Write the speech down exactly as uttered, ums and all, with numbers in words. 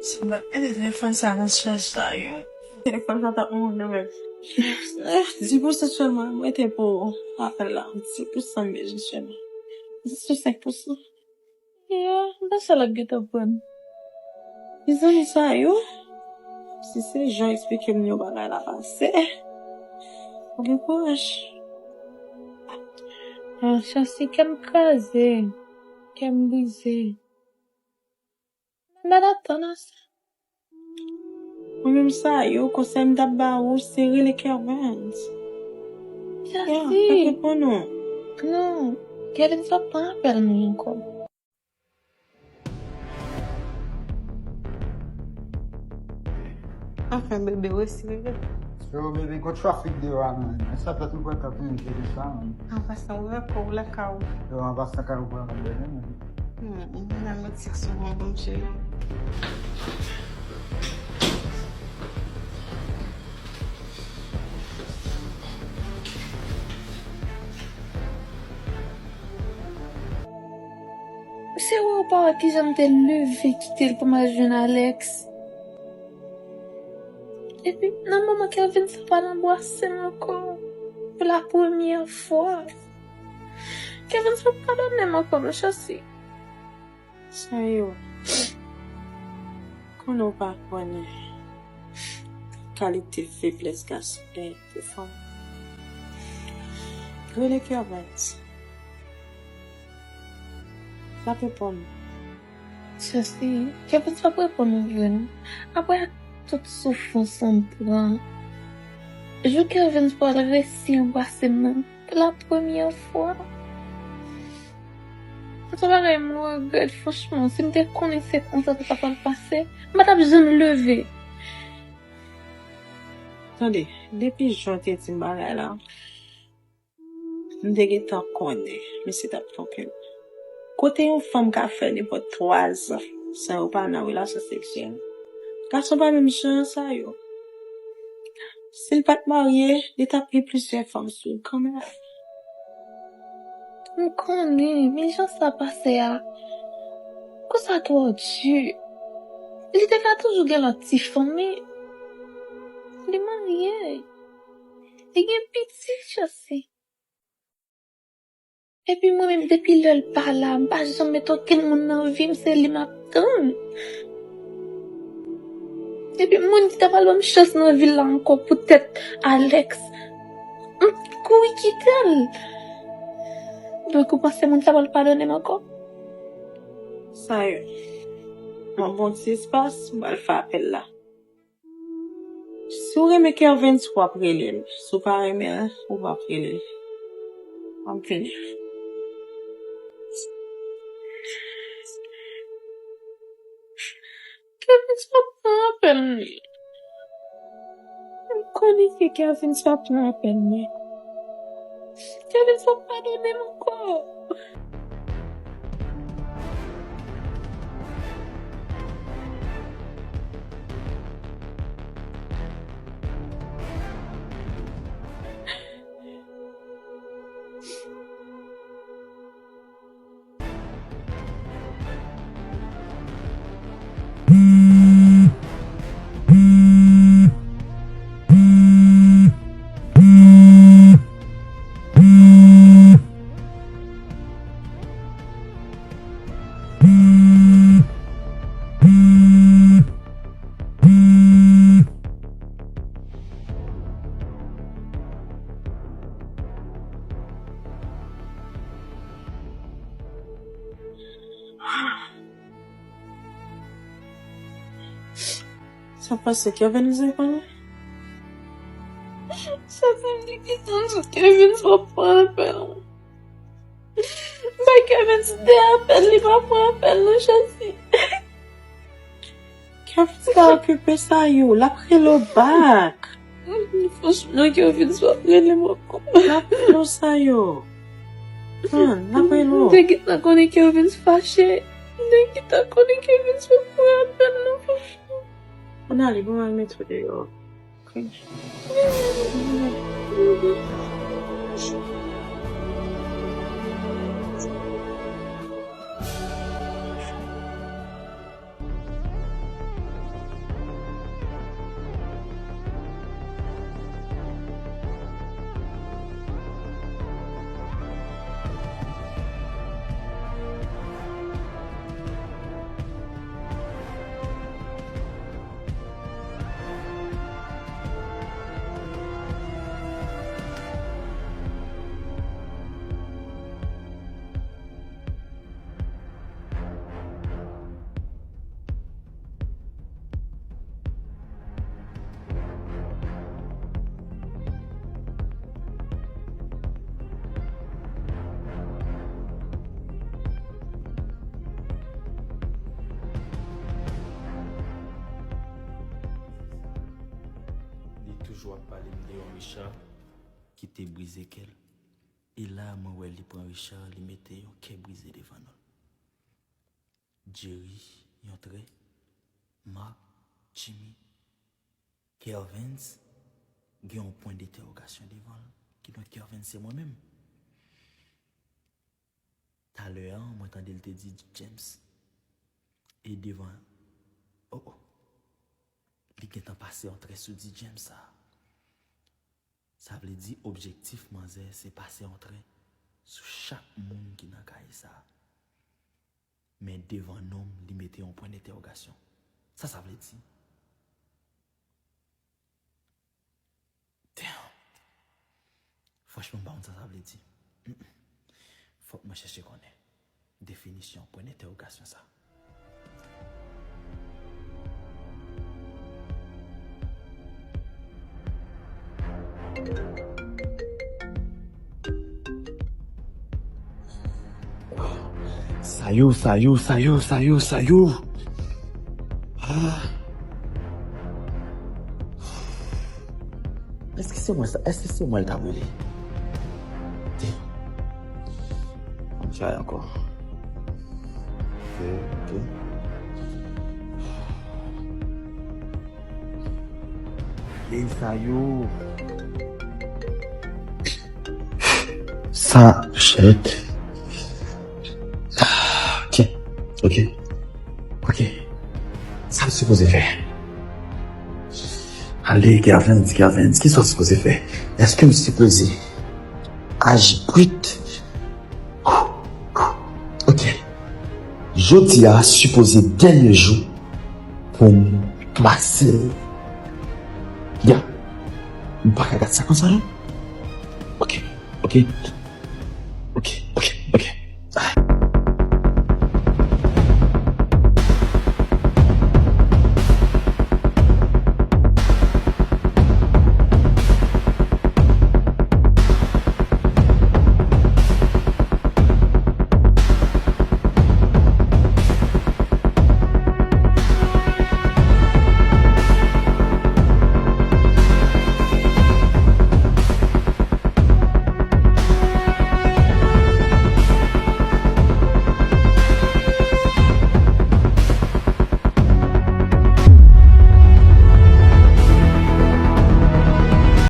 Si m pa t mete telefòn sa nan chaj la, yo. Telefòn sa t ap mouri nan men m. Eh, dis pou san sèlman m rete pou apèl la. Dis pou san m bezwen sèlman. Dis pou senk pou san. Yo, m panse l ap gentan pran. Mezanmi sa yo. Si se jan eksplike m yo bagay la pase. Ou gen kouraj. Ah, Chancy, kè m kraze. Kè m brize. M pa t atann a sa. Mwen menm sa yo, konsèy m t ap ba ou, se rele Kervens. Jasi. Ya, pa reponn ou. Non, Kervens pa pran apèl mwen ankò. Anfen, bebe, resi rive. Yo, bebe, gon trafik deyò a, man. Sa fè tout pran tan pou m jere sa, man. An pasan, ou wè kò w lakay ou. Yo, an pasan kay ou pran bebe, man. Hmm, nan mwen ti souvan, bon, cheri. Se wè ou pa wè kijan m te leve kite l pou m al jwenn Alex. Epi, nan moman Kervens ap al anbrase m ankò, pou la premyè fwa. Kervens pa padone m ankò, non, Chancy. Sa yo. Konnen w pa konnen kalite feblès gason gen pou fanm. Rele Kervens. L ap reponn. Chancy, Kervens p ap reponn ou vre non. Apre tout soufrans m pran, jou Kervens pral resi anbrase m nan, pou la premyè fwa. Se yon bagay m regrèt, franchman. Si m te konnen se konsa sa t ap pral pase, m pa t ap janm leve. Tande, depi jan w te di m bagay la, m te gentan konnen misye t ap twonpe m. Kote yon fanm ka fè nenpòt twa zan san yo pa nan relasyon seksyèl? Gason pa menm jan sa yo. Si l pa t marye, li t ap gen plizyè fanm sou l kanmenm. M konnen, men jan sa pase a, kou sa twò di. Li te ka toujou gen lòt ti fanm, men li marye. Li gen pitit, Chancy. Epi mwen menm, depi lè l pa la, m pa janm met okenn moun nan vi m, se li m ap tann. Epi moun ki ta pral ban m chans nan vil la ankò poutèt Alex, m kouri kite l. Donk, ou panse moun sa pral padone m ankò? Sa yo. Mwen bon ti espas, m pral fè apèl la. Si w renmen Kervens, w ap rele l. Si w pa renmen l, ou p ap rele l. W ap vini. Kervens p ap pran apèl mwen. M konnen ke Kervens p ap pran apèl mwen. Kervens p ap padone m ankò. Sa pase, Kervens te konnen? Sa fè m di ki tan sou Kervens pa pran apèl. Bay Kervens de apèl, li pa pran apèl nan, Chancy. Kervens ka okipe sa yo, l ap rele w back. Franchman, Kervens p ap rele m ankò. L ap rele w sa yo. Tann, l ap rele w. M te gentan konnen Kervens fache. M te gentan konnen Kervens p ap pran apèl nan, franchman. Ann ale, bon, al mete w deyò. w ap pale m de yon Richard ki te brize kè l. E la, mwen wè li pran Richard, li mete yon kè brize devan nou. Jerry, yon trè. Mark, Jimmy, Kervens, gen yon pwen dentèwogasyon devan l. Kidonk Kervens se mwen menm. Talè a, mwen tande l te di James. E devan, oh, oh. Li gentan pase yon trè sou di James sa. Sa vle di objektif manzè se pase yon trè sou chak moun ki nan kay sa. Men devan non m, li mete yon pwen dentèwogasyon. Sa sa vle di? Damn. Franchman, m pa konn sa sa vle di. Mm-mm. Fòk mwen chèche konnen definisyon pwen dentèwogasyon sa. Sa yo, sa yo, sa yo, sa yo, sa yo. Ah. Èske se mwen sa? Èske se mwen l t ap rele? Damn. Ann try ankò. Ok, ok. Ey, sa yo. Sa, shit. Ah, ok, ok, ok. Sa m sipoze fè? Ale, Kervens, Kervens, kisa w sipoze fè? Èske m sipoze aji brit? Ok. Jodi a sipoze dènye jou pou m pase. Ya. M pa ka gad sa konsa, non. Ok. Ok. Ok. Ok.